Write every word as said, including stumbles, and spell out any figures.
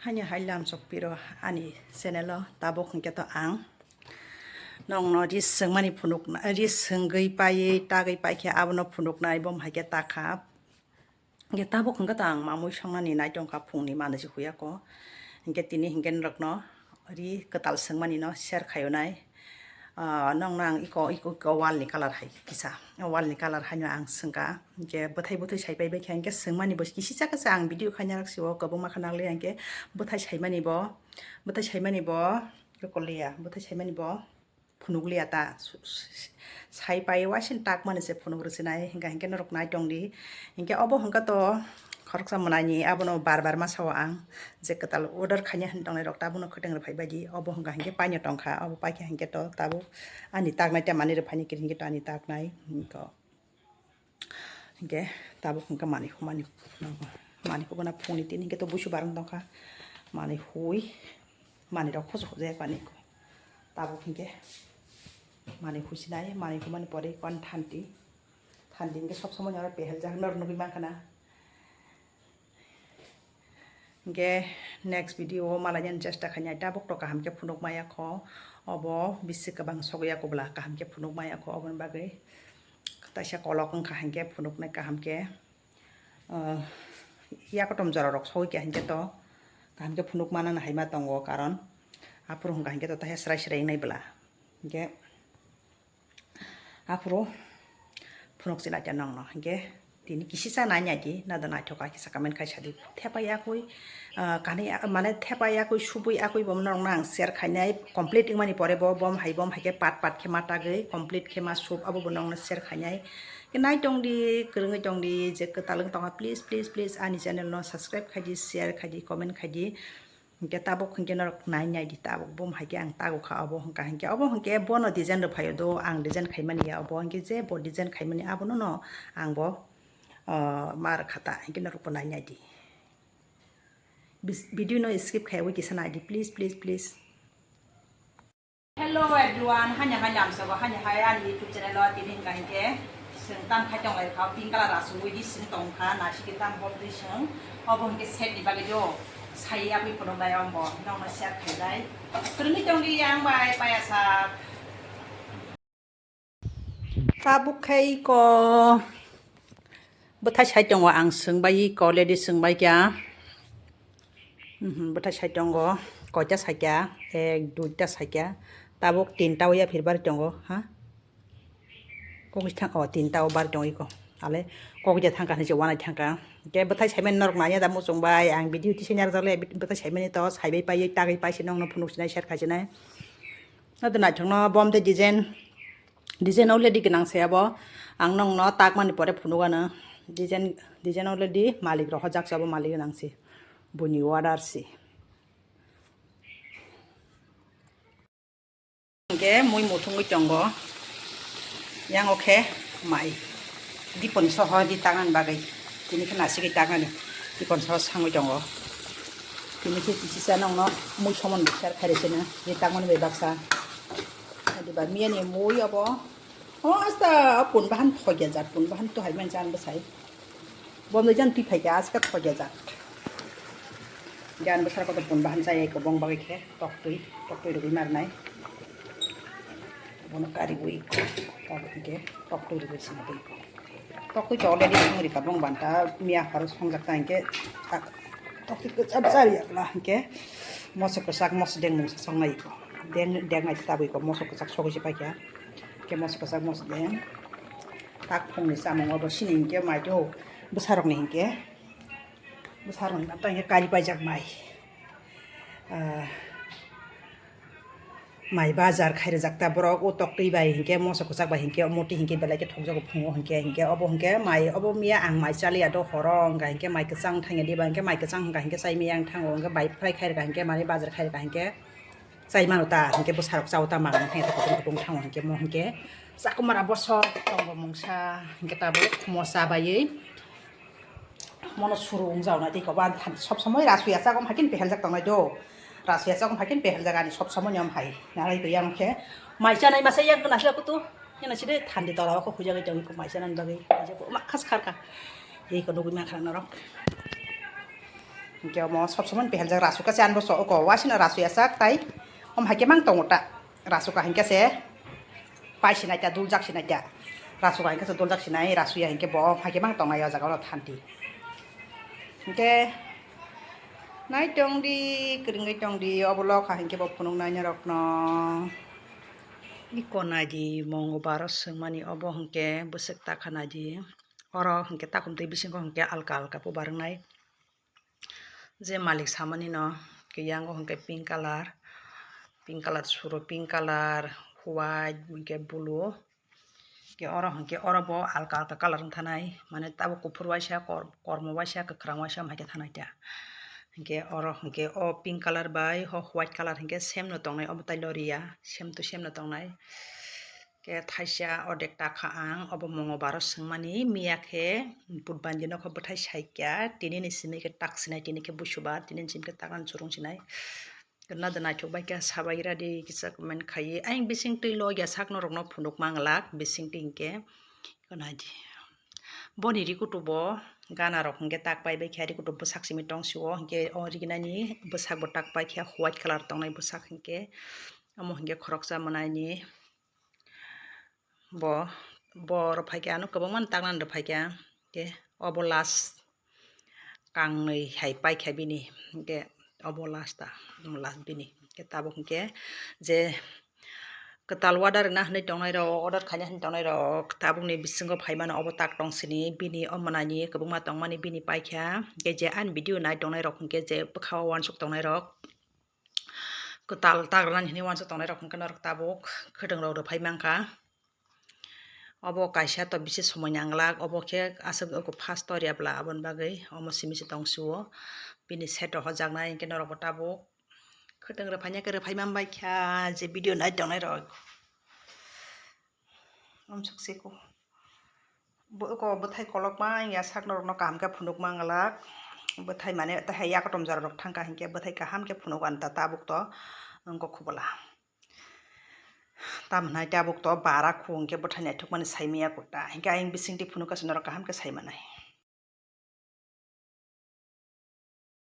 Ani hai lam sok piro ani channel o tabuk hwnkhe to ang nongno ri swngmani phunuk, ri swngwi paiwi tagwi paikhe abono phunuknai, bom hai khe takha. Hwnkhe tabuk hwnkhe to ang mamui songnani nai tongkha, phungni manwi se huya ko. Hwnkhe tini hwnkhe norokno ri kwtal swngmani no share khaiyonai. Ah, nongno ang iko, iko, iko wall ni colour hai kisa. Wall ni colour haino ang swngkha. Hwnkhe bwthai bwthai sai pai baikha, hwnkhe swngmani bo kisisa kisa ang video khaina rok sio kwbangma kha nang le, hwnkhe bwthai saimani bo, bwthai saimani bo, iko liya, bwthai saimani bo phunuk liya ta. Su-, su-, sai pai waising tak mani se phunuk rwsinai, hwnkha hwnkhe norok nai tongdi. Hwnkhe obo hwnkha to khoroksa mwnaini abono bar bar ma sao ang, je kwtal order khaina hwn tongnai rok ta abono khwtwng rwphai baidi. Obo hwnkha hwnkhe paino tongkha, obo paikha hwnkhe to tabuk ani taknai ta manwi rwphaini kiri hwnkhe to ani taknai. Hwnkhe tabuk hwnkhe manwi humani, manwi hukuna phungni tini hwnkhe to busu barang tongkha, manwi hui. Manwi rok khoso khoja ya pani ko. Tabuk hwnkhe manwi huisinai, manwi humani pore kon thanti. Thanti hwnkhe sob somoi oro pehel jak nor nugwi mankha na. Hwnkhe next video o malainani chesta khainai, tabuk to kaham khe phunuk maya kho. Obo bisi kwbang sogwi ya kubla kaham khe phunuk maya kho, oboni bagwi taisa kolok wngkha hwnkhe phunuknai kaham khe. Ah, yakotom jora rok sogwi kha hwnkhe to kaham khe phunuk manana hai ma tongo, karon aphuru hwnkha hwnkhe to taisa srai srai wngnai bwla. Hwnkhe aphuru phunuk sinai ta nongno hwnkhe tini kisisa nai nai di, nada naithok kha kisa comment khai sadi. Thepai yakui, ah, kanwi, ah, mane thepai yakui, subui yakui bo norokno ang share khainai, complete wngmani pore bo bom hai bom hai khe part part khe ma tagwi complete khe ma sub, abo bo nongno share khainai. Nai tongdi, kwrwngwi tongdi, je kwtal wng tongkha, please, please, please, ani channel no subscribe khaidi, share khaidi, comment khaidi. Hwnkhe tabuk hwnkhe norok nai nai di, tabuk bom hai khe ang tago kha, obo hwnkha hwnkhe, obo hwnkhe bono design rw phaio do, ang design khaimani ya, obo hwnkhe je bo design khaimani abono no ang bo, ah, ma rwkha ta, hwnkhe norok bo nai nai di. Bis-, video no skip khaiwi kisa nai di, please, please, please. Hello everyone, hanya hai lamsogo, hanya hai ani YouTube channel o tini hwnkha hwnkhe swng tam khai tong lai kha, pink colour asugwi di swng tong kha, naisik tam bol di swng, obo hwnkhe set ni bagwi do sai abwi phunuk nai, ombo nongno share khai dai, kwrwngwi tong di yang bai paya sak. Tabuk khai ko bwthai sai tongo, ang swng bai ko already swng bai kha. Mhm, bwthai sai tongo, koita saikya, ek, duita saikya, tabuk tinta o yaphir bari tongo, ha? Kokis thang, o, tinta o bari tongo iko. Ale, kokja thangkha hinwi se wanai thangkha. Ke bwthai saimani norok nanya da muchung bai, ang video tisai narwkjakle, bwthai saimani to, saibai pai, tagwi pai se nongno phunuk sinai, share khai sinai. Ado naithokno bom tei design, design already gwnang se abo. Ang nongno takmani pore phunuk ano. Design, design already malik rok hojak se abo malik gwnang se. Buini order se. Hwnkhe mui muthungwi tongo. Yang o khe mai. Dipon soho di taknani bagwi. Tini khe nasigwi taknani. Dipon soho sangwi tongo. Tini khe kisisa nongno mui somon bo share khairwi sino. Di takmani bai baksa. Adiba miyani mui obo. O asta pun bahan thogya jat, pun bahan to hai man jan bwsai. Bom de jan twi phai kha, aska thogya jak. Gan bwsar kotor pun bahan chaya iko bong bagwi khe, toktwi, toktwi rwgwi marnai. Bono kariwi iko, tabuk hwnkhe toktwi rwgwi swnamwi iko. Toktwi to already songri ka bong banta, miya horo songjak ta hwnkhe, tak toktwi kwchap chari yakla hwnkhe, moso kwchak, moso deng mungsa songnai iko. Deng, deng nai tabuk iko, moso kwchak sogwi se paikha. Hwnkhe moso kwchak, moso deng. Tak phungni chamung obo sini hwnkhe mai do bwsarokni hwnkhe. Bwsarokni mantang hwnkhe kari paijak mai. Ah, mai bajar khai rwjak ta borok, o toktwi bai hwnkhe moso kwchak bai hwnkhe omo twi hwnkhe belai khe thokjago phungo hwnkhe, hwnkhe obo hwnkhe mai obo miya ang mai chaliya do horo hwnkha hwnkhe mai kwchang thangya diba hwnkhe mai kwchang hwnkha hwnkhe chai miya ang thango hwnkhe bai fry khai rwkha hwnkhe manwi bajar khai rwkha hwnkhe. Chai mano ta, hwnkhe bwsarok chao ta, manwi thangya ta, kutung kutung thango hwnkhe, mo hwnkhe chakwmara bosor tongo mungsa, hwnkhe tabuk mo cha baiwi mono suru wngjago na tei kobo ani sob somoi rasuya chakong haikheno peheljak tongnai do, rasuya chakong haikheno peheljak ani sob somoi ni om hai, nalai twi ang khe mai chanai masa yak gana se kutu, hino side thandi tola o kho huijagwi tongwi mai chanani bagwi, mai khas kharkha, tei ko nugwi mankha norok. Hinkhe omo sob somoi peheljak rasuka se, ani bo so oko wasino rasuya sak tai. Om haikhe mang tongo ta. Rasuka hinkhe se pai sinai ta, duljak sinai ta. Rasuka hinkhe se duljak sinai, rasuya hinkhe bo haikhe mang tongnai o jaga o thanti. Hinkhe nai tongdi, kwrwngwi tongdi, obo lokha hinkhe bo phunuknai norokno. Iko naidi, mongo baro swngmani obo hinkhe bwswk takha naidi. Oro hinkhe takhumtwi bisingo hinkhe alka alka bubar wngnai. Je malik samani no, kiyango hinkhe pink colour, pink colour suro, pink colour, white, hinkhe blue. Ke oro hinkhe oro bo alka alka colour wng thanai, mane tabuk kuphur waisa, kor-, kormo waisa, kwkhwrang waisa, omo hai khe thanai ta. Hinkhe oro hinkhe o pink colour bai o white colour hinkhe same no tongnai, omo tai loriya, same to same no tongnai. Khe thaisa ordek takha ang, obo mongo baro swngmani, miya khe budbandi nokho bwthai saikya, tini ni simi khe tak sinai, tini khe busubar, tini ni simi khe tak ani churung sinai. Kwna da naithok bai khe sabai radi kisa comment khaiwi. Ayang bising twi logya sak norokno phunuk manglak, bising twi hinkhe kwnaidi. Boni rikutu bo gana rok hinkhe tak pai bai khe, rikutu bwsak simi tong sio, hinkhe o riginani bwsak bo tak pai khe, white colour tongnai bwsak hinkhe, omo hinkhe khoroksa mwnaini. Bo, bo rwphaikha, ano kwbangma taknani rwphaikha. Khe obo last kangnwi hai paikha bini. Khe obo last ta, last bini. Khe tabuk hinkhe je kwtal order rwna hinwi tongnairok, order khaina hinwi tongnairok, tabukni bisingo phaimano obo tak tong sini. Bini o mwnani kwbangma tongmani bini paikha. Khe je ani video nai tongnairok hinkhe je bwkhao uansuk tongnairok, kwtal tagrani hinwi uansuk tongnairok hinkhe norok tabuk khwtwng rok rwphai mankha. Obo kaisa to bisi somoi nanglak, obo khe aswk oko first tor ya bla, aboni bagwi omo simi se tong sio. Bini set rok hojaknai hinkhe norok bo tabuk khwtwng rwphaina khe rwphai man bai kha je video nai tongnairok. Omsuk siko. Bo-, oko bwthai kolokma wngya sak norokno kaham khe phunuk manglak. Bwthai mane tahai yakotom jora rok thangkha hinkhe bwthai kaham khe phunuk ani ta tabuk to wngkha khubula. Tamhinai tabuk to bara khu hinkhe bwthai naithokmani saimaya kota. Hinkhe ayang bisingtwi phunuk khe norok kaham khe saimanai.